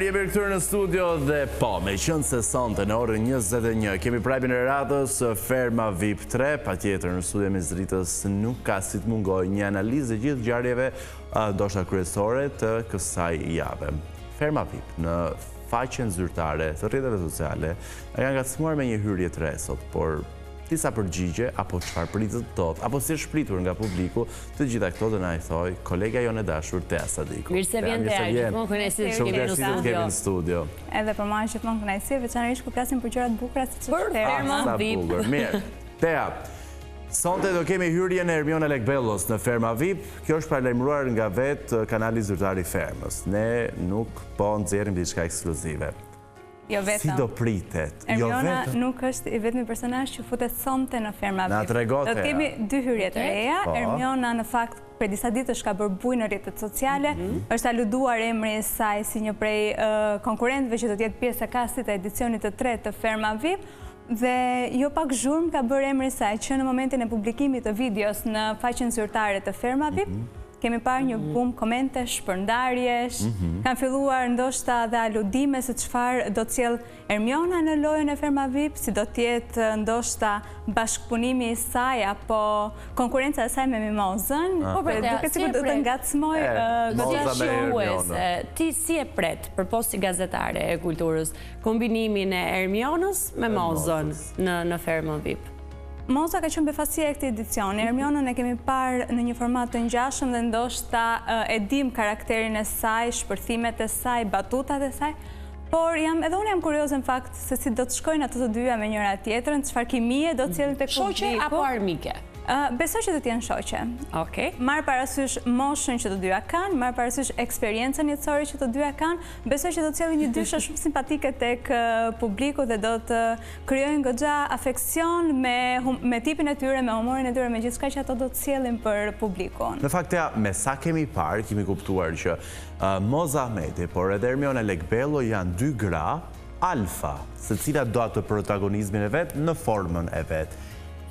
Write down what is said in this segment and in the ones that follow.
Mirë, jemi rikthyer në studio dhe po, meqenëse sonte në orën 21, kemi prime-in e radhës Ferma VIP 3, patjetër në studio Mesdritës nuk ka si të mungojë një analizë e gjithë ngjarjeve ndoshta kryesore të kësaj jave. Ferma VIP në faqen zyrtare të rrjeteve sociale na kanë ngacmuar me një hyrje të re sot, por disa përgjigje apo çfarë pritet të ndodhë, apo si është pritur nga publiku, të gjitha këto do na i thojë kolegja jonë e dashur Tea Sadiku. Mirë se vjen Tea, gjithmonë kënaqësi të kemi në studio. Kemi në studio. Edhe për mua është gjithmonë kënaqësi, veçanërisht kur flasim për gjëra të bukura siç është Ferma. Sa bukur. Mirë. Tea, sonte do kemi hyrjen e Ermiona Lekbellos në Ferma VIP. Kjo është paralajmëruar nga vetë kanali zyrtar i Fermës. Ne nuk po nxjerrim diçka ekskluzive. Jo vetëm. Si do pritet? Jo Ermiona nuk është i vetmi personazh që futet sonte në Ferma VIP. Na trego Tea. Do të kemi dy hyrje të reja. Po. Ermiona në fakt prej disa ditësh ka bërë bujë në rrjetet sociale. Mhm. Është aluduar emri i saj si një prej konkurrentëve që do të jetë pjesë e kastit të edicionit të tretë të Ferma VIP. Dhe jo pak zhurmë ka bërë emri i saj që në momentin e publikimit të videos në faqen zyrtare të Ferma VIP. Mhm. Kemi parë një mhm. bum komentesh, shpërndarjesh, mhm. kanë filluar ndoshta dhe aludime se çfarë do të sjellë Ermiona në lojën e Ferma VIP, si do të jetë ndoshta bashkëpunimi i saj apo konkurrenca e saj me Mimozën, ah. po pra, duket sikur do të ngacmojë goxha shijuese. Ti si e pret përpos si gazetare e kulturës kombinimin e Ermionës me Mozën në në Fermën VIP? Moza ka qenë befasia e këtij edicioni. Ermionën e kemi parë në një format të ngjashëm dhe ndoshta e dim karakterin e saj, shpërthimet e saj, batutat e saj, por jam edhe unë jam kurioze në fakt se si do të shkojnë ato të dyja me njëra tjetrën, çfarë kimie do të sjellin tek publiku. Shoqe apo armike? Besoj që do të jenë shoqe. Okej. Marrë parasysh moshën që të dyja kanë, marrë parasysh eksperiencën jetësore që të dyja kanë, besoj që do të sjellin një dyshe shumë simpatike tek publiku dhe do të Krijojnë goxha afeksion me me tipin e tyre, me humorin e tyre, me gjithçka që ato do të sjellin për publikun. Në fakt, Tea, me sa kemi parë, kemi kuptuar që Moza Ahmeti, por edhe Ermiona Lekbello janë dy gra alfa, secila do atë protagonizmin e vet në formën e vet.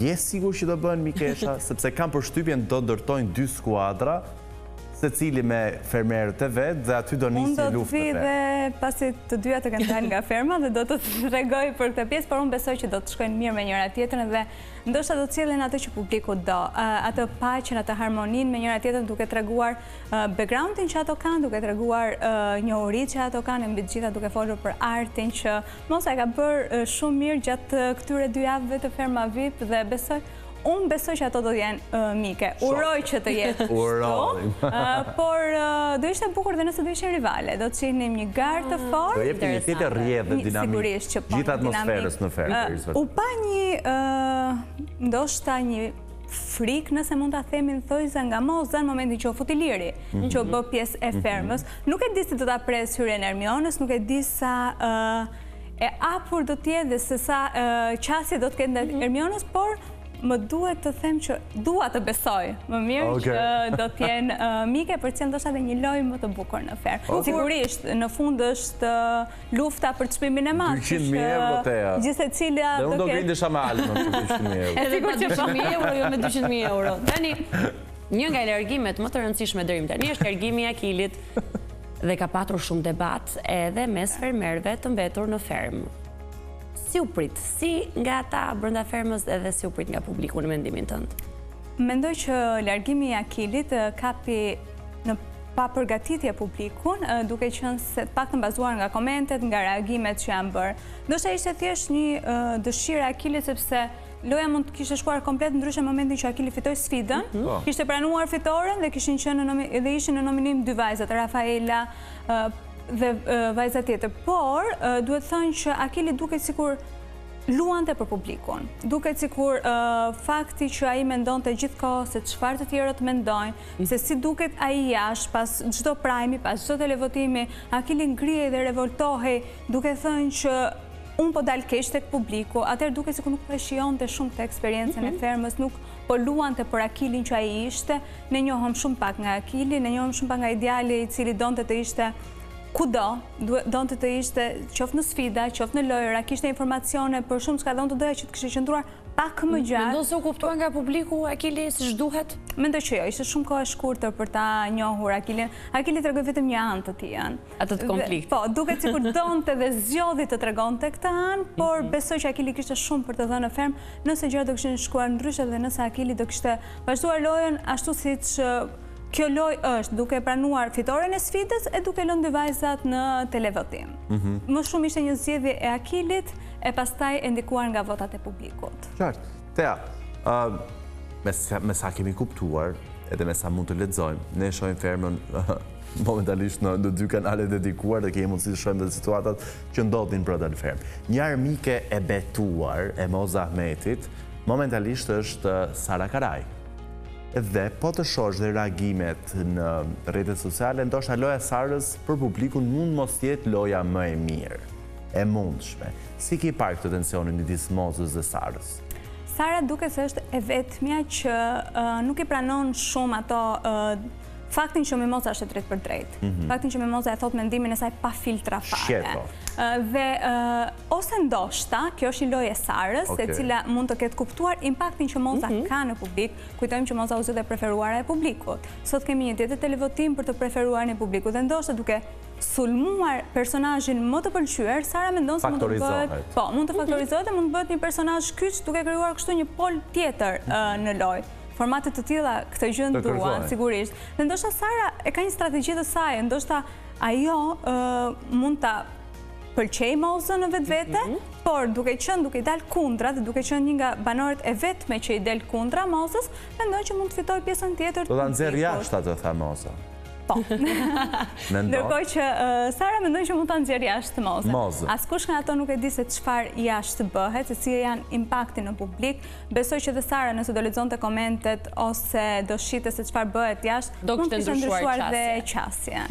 Je sigurt që do bëhen mikesha, sepse kam përshtypjen do ndërtojnë dy skuadra secili me fermerët e vet dhe aty do nisë një luftë Unë do të vi dhe pasi të dyja të kenë dalë nga ferma dhe do të tregoj për këtë pjesë, por unë besoj që do të shkojnë mirë me njëra tjetrën dhe ndoshta do të sjellin atë që publiku do, atë paqen, atë harmoninë me njëra tjetrën duke treguar backgroundin që ato kanë, duke treguar njohuritë që ato kanë e mbi të gjitha duke folur për artin që Moza e ka bërë shumë mirë gjatë këtyre dy javëve të Ferma VIP dhe besoj Unë besoj që ato do jenë mike. Uroj që të jetë kështu. Por do ishte bukur dhe nëse do ishin rivale. Do të shihnim një garë të fortë. Do jepte një tjetër rrjedhë dhe dinamikë. Sigurisht që po. Gjithë atmosferës në fermë. U pa një, ndoshta një frikë, nëse mund ta themi në thonjëza nga Moza në momentin që u fut Iliri, mhm. që u bë pjesë e mhm. fermës. Nuk e di si do ta presë hyrjen e Ermionës, nuk e di sa e hapur do të jetë dhe se sa qasje do të ketë ndaj mhm. Ermionës, por më duhet të them që dua të besoj më mirë që do të jenë mike për të sjellë ndoshta edhe një lojë më të bukur në fermë. Sigurisht, në fund është lufta për çmimin e madh. 200.000 euro Tea. Gjithsecila do ketë. Dhe unë do grindesha me Almën për 200.000 euro. Edhe sigurt që 200.000 euro, jo me 200.000 euro. Tani, një nga largimet më të rëndësishme deri më tani është largimi i Akilit. Dhe ka patur shumë debat edhe mes fermerëve të mbetur në fermë. Si u prit? Si nga ata brenda fermës edhe si u prit nga publiku në mendimin tënd? Mendoj që largimi i Akilit kapi në papërgatitje publikun, duke qenë se të paktën bazuar nga komentet, nga reagimet që janë bërë. Ndoshta ishte thjesht një dëshirë e Akilit sepse Loja mund të kishte shkuar komplet ndryshe në momentin që Akili fitoi sfidën, mhm. po. kishte pranuar fitoren dhe kishin qenë në dhe ishin në nominim dy vajzat, Rafaela dhe vajza tjetër. Por duhet thënë që Akili duket sikur luante për publikun. Duket sikur fakti që ai mendonte gjithkohë se çfarë të tjerët mendojnë, mhm. se si duket ai jashtë pas çdo prime-i, pas çdo televotimi, Akili ngrihej dhe revoltohej duke thënë që unë po dal keq tek publiku, atëherë duket sikur nuk po e shijonte shumë këtë eksperiencën e mhm. fermës, nuk po luante për Akilin që ai ishte. Ne njohëm shumë pak nga Akili, ne njohëm shumë pak nga ai djali i cili donte të ishte kudo, donte të ishte qoftë në sfida, qoftë në lojëra, kishte informacione për shumëçka dhe unë të doja që të kishte qëndruar pak më gjatë. Mendon se u kuptua nga publiku Akili siç duhet? Mendoj që jo, ishte shumë kohë e shkurtër për ta njohur Akilin. Akili tregoi vetëm një anë të tijën. Atë të konfliktit. Po, duket sikur donte dhe zgjodhi të tregonte këtë anë, por mhm. besoj që Akili kishte shumë për të dhënë në fermë, nëse gjërat do kishin shkuar ndryshe dhe nëse Akili do kishte vazhduar lojën ashtu siç kjo lojë është, duke pranuar fitoren e sfidës e duke lënë dy vajzat në televotim. Mhm. Më shumë ishte një zgjedhje e Akilit e pastaj e ndikuar nga votat e publikut. Qartë. Tea, me sa kemi kuptuar, edhe me sa mund të lexojmë, ne shohim fermën momentalisht në dy kanale dedikuar dhe kemi mundësi të shohim dhe situatat që ndodhin brenda në fermë. Një armike e betuar e Moza Ahmetit, momentalisht është Sara Karaj. Dhe po të shohësh dhe reagimet në rrjetet sociale, ndoshta loja e Sarës për publikun mund mos jetë loja më e mirë e mundshme. Si ke parë këtë tensionin midis Mozës dhe Sarës? Sara duket se është e vetmja që nuk i pranon shumë ato faktin që Mimoza është e drejtpërdrejtë. Mhm. Faktin që Mimoza e thotë mendimin e saj pa filtra fare. Dhe ose ndoshta, kjo është një lojë e Sarës, e cila mund të ketë kuptuar impaktin që Moza mhm. ka në publik, kujtojmë që Moza u zgjodh e preferuara e publikut. Sot kemi një tjetër televotim për të preferuarin e publikut dhe ndoshta duke sulmuar personazhin më të pëlqyer, Sara mendon se mund të bëhet, po, mund të mhm. faktorizohet dhe mund të bëhet një personazh kyç duke krijuar kështu një pol tjetër mhm. në lojë. Formate të tilla këtë gjë duan, sigurisht. Dhe ndoshta Sara e ka një strategji të saj, ndoshta ajo mund ta pëlqejë Mozën në vetvete, mhm. por duke qenë duke i dalë kundra dhe duke qenë një nga banorët e vetme që i del kundra Mozës, mendon që mund të fitojë pjesën tjetër. Do ta nxjerrë jashtë atë, tha Moza. Po. Ndërkohë që Sara mendon që mund ta nxjerrë jashtë Mozën. Mozën. Askush nga ato nuk e di se çfarë jashtë bëhet, se si janë impakti në publik. Besoj që dhe Sara nëse do lexonte komentet ose do shihte se çfarë bëhet jashtë, do mund të kishte ndryshuar dhe qasje.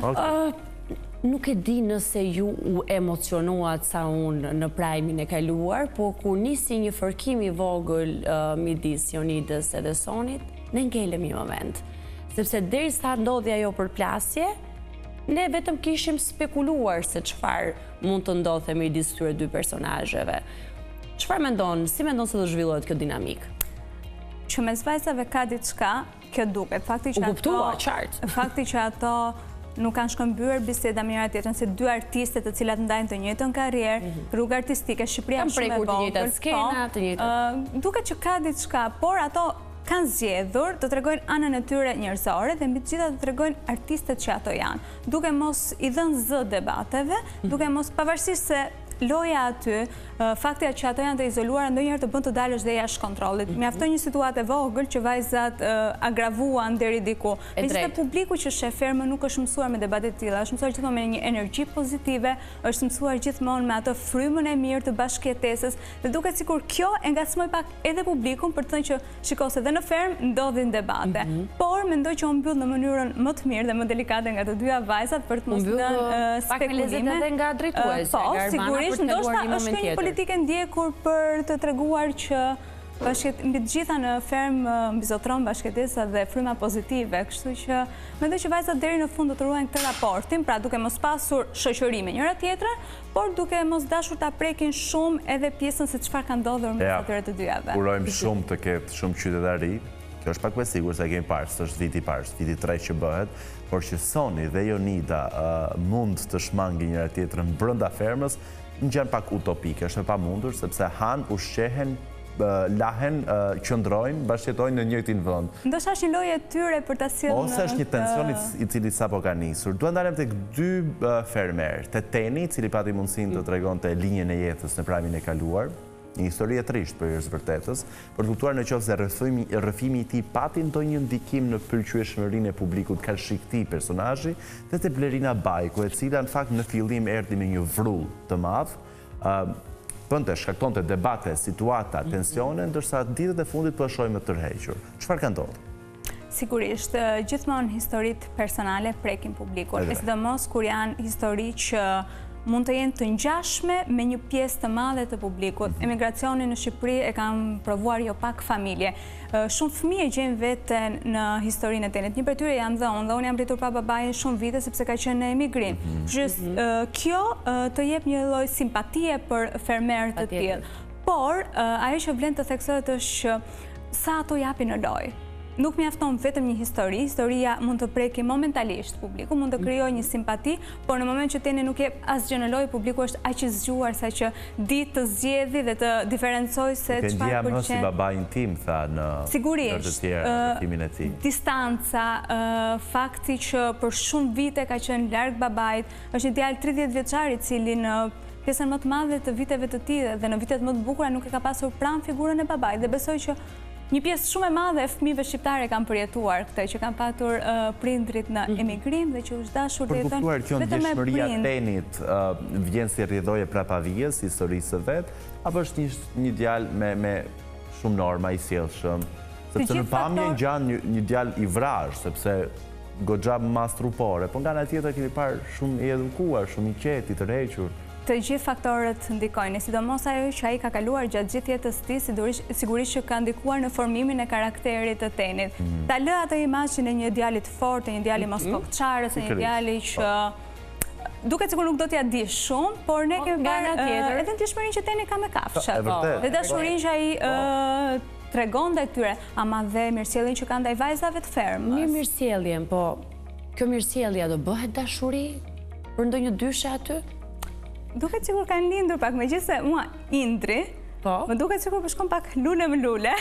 Nuk e di nëse ju u emocionuat sa unë në prajmin e kaluar, por kur nisi një fërkim i vogël midis Jonidës edhe Sonit, ne ngelëm një moment. Sepse derisa ndodhi ajo përplasje, ne vetëm kishim spekuluar se çfarë mund të ndodhte midis këtyre dy personazheve. Çfarë mendon, si mendon se do zhvillohet kjo dinamikë? Që mes vajzave ka diçka, Kjo duket. Fakti që ato... U kuptua, qartë. Fakti që ato nuk kanë shkëmbyer biseda me njëra tjetrën si dy artiste të cilat ndajnë të njëjtën karrierë, mhm. rrugë artistike, Shqipëria është shumë e vogël. Kanë prekur të njëjtat po, skena, të njëjtat. Duket që ka diçka, por ato kanë zgjedhur të tregojnë anën e tyre njerëzore dhe mbi të gjitha të tregojnë artistet që ato janë, duke mos i dhënë zë debateve, mhm. duke mos pavarësisht se Loja aty, fakti që ato janë të izoluara ndonjëherë të bën të dalësh dhe jashtë kontrollit. Mhm. Mjafton një situatë e vogël që vajzat agravuan deri diku. Megjithëse publiku që sheh fermën nuk është mësuar me debate të tilla, është mësuar gjithmonë me një energji pozitive, është mësuar gjithmonë me atë frymën e mirë të bashkëjetesës dhe duket sikur kjo e ngacmoi pak edhe publikun për të thënë që Shiko se dhe në fermë ndodhin debate, mhm. por mendoj që u mbyll në mënyrën më të mirë dhe më delikate nga të dyja vajzat për të mos lënë spekulime. Edhe nga drejtuesja, po, sigurisht, ndoshta është kjo një politikë e ndjekur për të treguar që mbi të gjitha në fermë mbizotëron bashkëjetesa dhe fryma pozitive, kështu që mendoj që vajzat deri në fund do të ruajnë këtë raportin, pra duke mos pasur shoqëri me njëra tjetrën, por duke mos dashur ta prekin shumë edhe pjesën se çfarë ka ndodhur mes atyre të dyjave. Urojmë shumë të ketë shumë qytetari, kjo është pak më e sigurt se e kemi parë, s'është viti i parë, është viti i tretë që bëhet, por që Soni dhe Jonida mund të shmangin njëra tjetrën brenda fermës, ngjan pak utopike, është e pamundur sepse hanë, ushqehen, lahen, qëndrojnë, bashkëjetojnë në njëjtin vend. Ndoshta është një lojë e tyre për ta sjellë në Ose është një tension i cili sapo ka nisur. Dua ndalem tek dy fermerë, te Teni, i cili pati mundësinë të tregonte linjën e jetës në prajmin e kaluar, një histori e trishtë për hir të së vërtetës, për të kuptuar në qoftë se rrëfimi, rrëfimi i tij pati ndonjë ndikim në pëlqyeshmërinë e publikut karshi këtij personazhi, dhe te Blerina Bajku, e cila në fakt në fillim erdhi me një vrull të madh, bënte, shkaktonte debate, situata, mhm. tensione, ndërsa ditët e fundit po e shohim më të tërhequr. Çfarë ka ndodhur? Sigurisht, gjithmonë historitë personale prekin publikun, e sidomos kur janë histori që mund të jenë të ngjashme me një pjesë të madhe të publikut. Mhm. Emigracionin në Shqipëri e kanë provuar jo pak familje. Shumë fëmijë e gjejnë veten në historinë e Tenit. Një prej tyre jam dhe unë, dhe unë jam rritur pa babain shumë vite sepse ka qenë në emigrim. Mhm. Kjo të jep një lloj simpatie për fermerë të tillë. Por, ajo që vlen të theksohet është që sa ato japin në lojë. Nuk mjafton vetëm një histori, historia mund të preki momentalisht publikun, mund të krijojë një simpati, por në moment që Teni nuk jep asgjë në lojë, publiku është aq i zgjuar sa që di të zgjedhi dhe të diferencojë se çfarë pëlqen. Nuk e ndjeja më si babain tim, tha në ndër të tjera në rrëfimin e tij. Distanca, fakti që për shumë vite ka qenë larg babait, është një djalë 30 vjeçar i cili në pjesën më të madhe të viteve të tij dhe në vitet më të bukura nuk e ka pasur pranë figurën e babait dhe besoj që një pjesë shumë e madhe e fëmijëve shqiptarë e kanë përjetuar këtë, që kanë patur prindërit në mhm. emigrim dhe që u është dashur të jetojnë vetëm me prind. Për të kuptuar kjo ndjeshmëria e Tenit vjen si rrjedhojë e prapavijës, historisë së vet, apo është një një djalë me me shumë norma i sjellshëm, sepse në pamje ngjan një një djalë i vrazhdë, sepse goxha masë trupore, po nga ana tjetër kemi parë shumë i edukuar, shumë i qetë, i tërhequr. Të gjithë faktorët ndikojnë, e sidomos ajo që ai ka kaluar gjatë gjithë jetës së tij, sigurisht që ka ndikuar në formimin e karakterit të Tenit. Mhm. Ta lë atë imazhin e një djali të fortë, një djali mhm. moskokëçarës, një djali që duket sikur nuk do t'ia di shumë, por ne po, kemi parë edhe ndjeshmërinë që Teni ka me kafshët. Dhe dashurinë që ai po. Tregon ndaj tyre, ama dhe mirësjelljen që ka ndaj vajzave të fermës. Mirë mirësjelljen, po kjo mirësjellja do bëhet dashuri për ndonjë dyshe aty? Duket sikur kanë lindur pak, megjithëse mua Indri, po. më duket sikur po shkon pak lule më lule.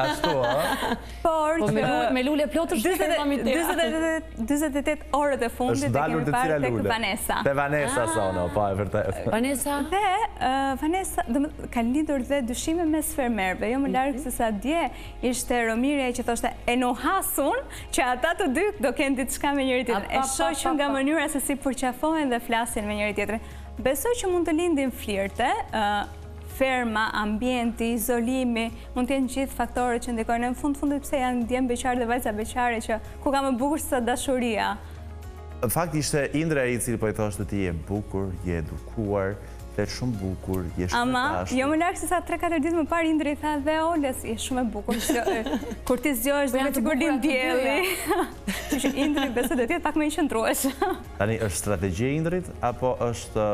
Ashtu, ë? Por po, me lule, me lule plot është ferma mi 48 orët e fundit e kemi parë tek Vanessa. Te Vanessa ah. sono, po e vërtetë. Vanessa? Dhe Vanessa, ka lindur dhe dyshime mes fermerëve, jo më larg mhm. se sa dje ishte Romiri ai që thoshte e nuhas unë që ata të dy do kenë diçka me njëri-tjetrin. E shoh që nga mënyra se si përqafohen dhe flasin me njëri-tjetrin. Besoj që mund të lindin flirte, ferma, ambienti, izolimi, mund të jenë gjithë faktorët që ndikojnë. Në fund fundit pse janë djem beqarë dhe vajza beqare që ku ka më bukur se sa dashuria. Në fakt ishte Indri ai i cili po i thoshte ti je bukur, je edukuar, flet shumë bukur, je shumë e dashur. Ama, jo më larg se sa 3-4 ditë më parë Indri i tha dhe Olës, je shumë e bukur. Kur ti zgjohesh po duket sikur lind dielli. Kështu që Indri besoj do të jetë pak më i qëndrueshëm. Tani është strategji e Indrit apo është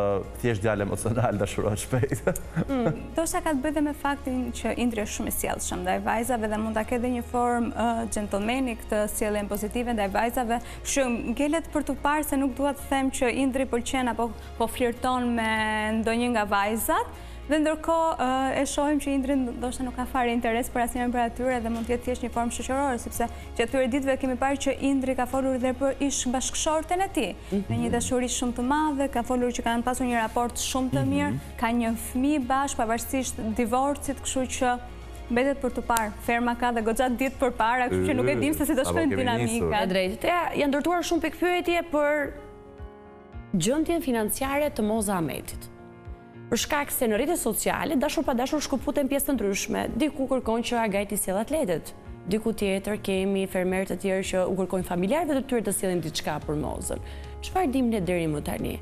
thjesht djalë emocional dashurohet shpejt? Ndoshta ka të bëjë dhe me faktin që Indri është shumë i sjellshëm ndaj vajzave dhe mund ta ketë dhe një formë xhentëlmeni këtë sjelljen pozitive ndaj vajzave, kështu që ngelet për t'u parë se nuk dua të them që Indri pëlqen apo po flirton me ndonjë nga vajzat, dhe ndërkohë e shohim që Indri ndoshta nuk ka fare interes për asnjërin prej atyre dhe mund të jetë thjesht një formë shoqërore, sepse gjatë këtyre ditëve kemi parë që Indri ka folur dhe për ish bashkëshorten e tij, me një dashuri shumë të madhe, ka folur që kanë pasur një raport shumë të mirë, mhm. ka një fëmijë bashkë pavarësisht divorcit, kështu që mbetet për t'u parë. Ferma ka dhe goxha ditë përpara, kështu që nuk e dimë se si do shkojnë dinamikat. E drejtë. Janë ndërtuar shumë pikëpyetje për gjendjen financiare të Moza Ahmetit. Për shkak se në rrjetet sociale, dashur pa dashur shkëputen pjesë të ndryshme. Diku kërkon që Agai t'i sjellë atletet. Diku tjetër kemi fermerë të tjerë që u kërkojnë familjarëve të tyre të sjellin diçka për Mozën. Çfarë dimë ne deri më tani?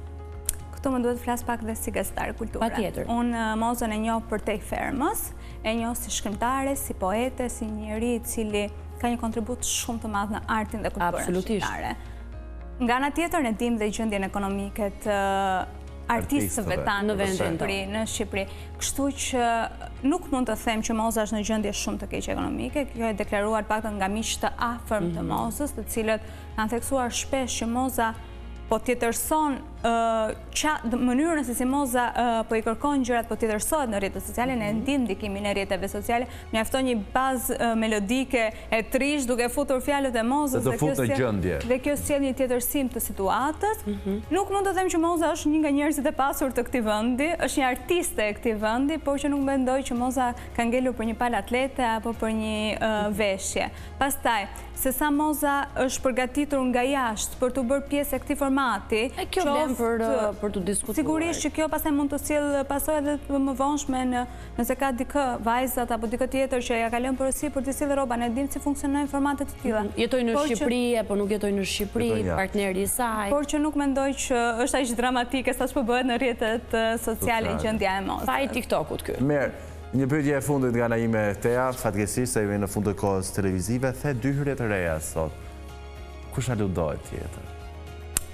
Këtu më duhet të flas pak dhe si gazetare kulture. Patjetër. Unë Mozën e njoh përtej fermës, e njoh si shkrimtare, si poete, si njeri i cili ka një kontribut shumë të madh në artin dhe kulturën shqiptare. Nga ana tjetër ne dimë dhe gjendjen ekonomike të artistëve tanë në vendin tonë, në Shqipëri. Kështu që nuk mund të them që Moza është në gjendje shumë të keqe ekonomike. Kjo e deklaruar paktën nga miq të afërm të mhm. Mozës, të cilët kanë theksuar shpesh që Moza po tjetërson mënyrën se si Moza po i kërkon gjërat, po tjetërsohet në rrjetet sociale, ne mhm. dimë ndikimin e rrjeteve sociale, mjafton një bazë melodike e trishtë duke futur fjalët e Mozës dhe kjo sjell dhe kjo sjell një tjetërsim të situatës. Mhm. Nuk mund të them që Moza është një nga njerëzit e pasur të këtij vendi, është një artiste e këtij vendi, por që nuk mendoj që Moza ka ngelur për një palë atlete apo për një veshje. Pastaj, se sa Moza është përgatitur nga jashtë për t'u bërë pjesë e këtij formati, e kjo vlen për për t'u diskutuar. Sigurisht që kjo pastaj mund të sjellë pasoja edhe të mëvonshme në Nëse ka dikë, vajzat apo dikë tjetër që ia ka lënë porosi për t'i sjellë rroba, ne dimë si funksionojnë formate të tilla. Jetojnë në Shqipëri apo nuk jetojnë në Shqipëri, partneri i saj. Por që nuk mendoj që është aq dramatike sa ç'po bëhet në rrjetet sociale gjendja e Mozës. Faji i TikTok-ut ky. Mirë, një pyetje e fundit nga ana ime Tea, fatkeqësisht se jemi në fund të kohës televizive, the dy hyrje të reja sot. Kush aludohet tjetër?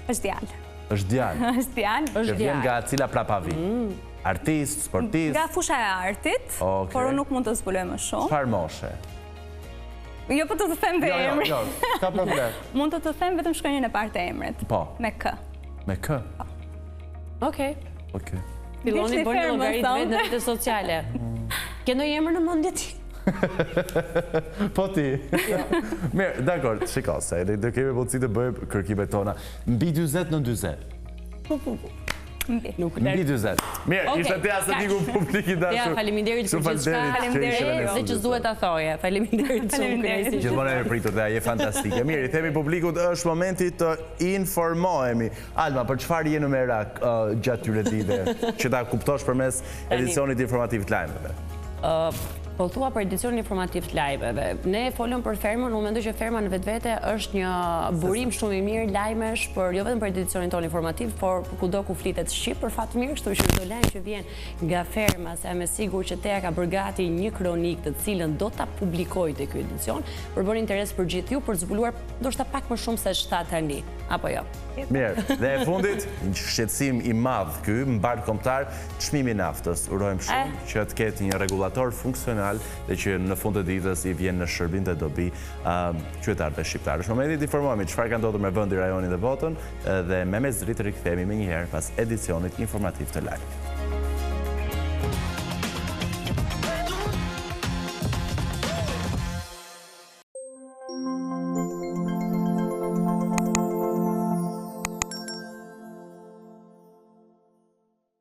Është djalë. Është djalë. Është djalë. Është djalë. Vjen nga cila prapavijë? Mm. Artist, sportist? Nga fusha e artit, por unë nuk mund të zbuloj më shumë. Çfarë moshe? Jo, po të të them dhe jo, jo, emrin. Jo, jo, s'ka problem. Mund të të them vetëm shkronjën e parë të emrit. Po. Me K. Me K? Po. Okej. Okej. Filloni bëni llogaritë vetë në rrjetet sociale. Ke ndonjë emër në mendje ti? Po ti. Jo. Mirë, dakord, shiko se ne do kemi mundësi të bëjmë kërkimet tona. Mbi 40 nën 40. Po, po, po. Mbi. Mbi 40. Mirë, ishte Tea Sadiku publik i dashur. Tea, faleminderit për gjithçka. Faleminderit. Dhe që s'duhet ta thoje. Faleminderit shumë. Gjithmonë e pritur Tea, je fantastike. Mirë, i themi publikut është momenti të informohemi. Alma, për çfarë je në merak gjatë këtyre ditëve që ta kuptosh përmes edicionit informativ të lajmeve? Po thua për edicionin informativ të lajmeve. Ne folëm për fermën, unë mendoj që ferma në vetvete është një burim shumë i mirë lajmesh për jo vetëm për edicionin tonë informativ, por kudo ku flitet shqip, për fat të mirë, kështu që çdo lajm që vjen nga ferma, se jam e sigurt që Tea ka bërë gati një kronikë të cilën do ta publikojë te ky edicion, përbën interes për gjithë ju për të zbuluar ndoshta pak më shumë se ç'tha tani, apo jo. Mirë, dhe e fundit, një shqetësim i madh ky, mbarëkombëtar, çmimi i naftës. Urojmë shumë eh. që të ketë një rregullator funksional dhe që në fund të ditës i vjen në shërbim dhe dobi qytetarëve shqiptarë. Është momenti të informohemi çfarë ka ndodhur me vendin, rajonin dhe botën dhe me Mesdritë rikthehemi menjëherë pas edicionit informativ të lajmeve.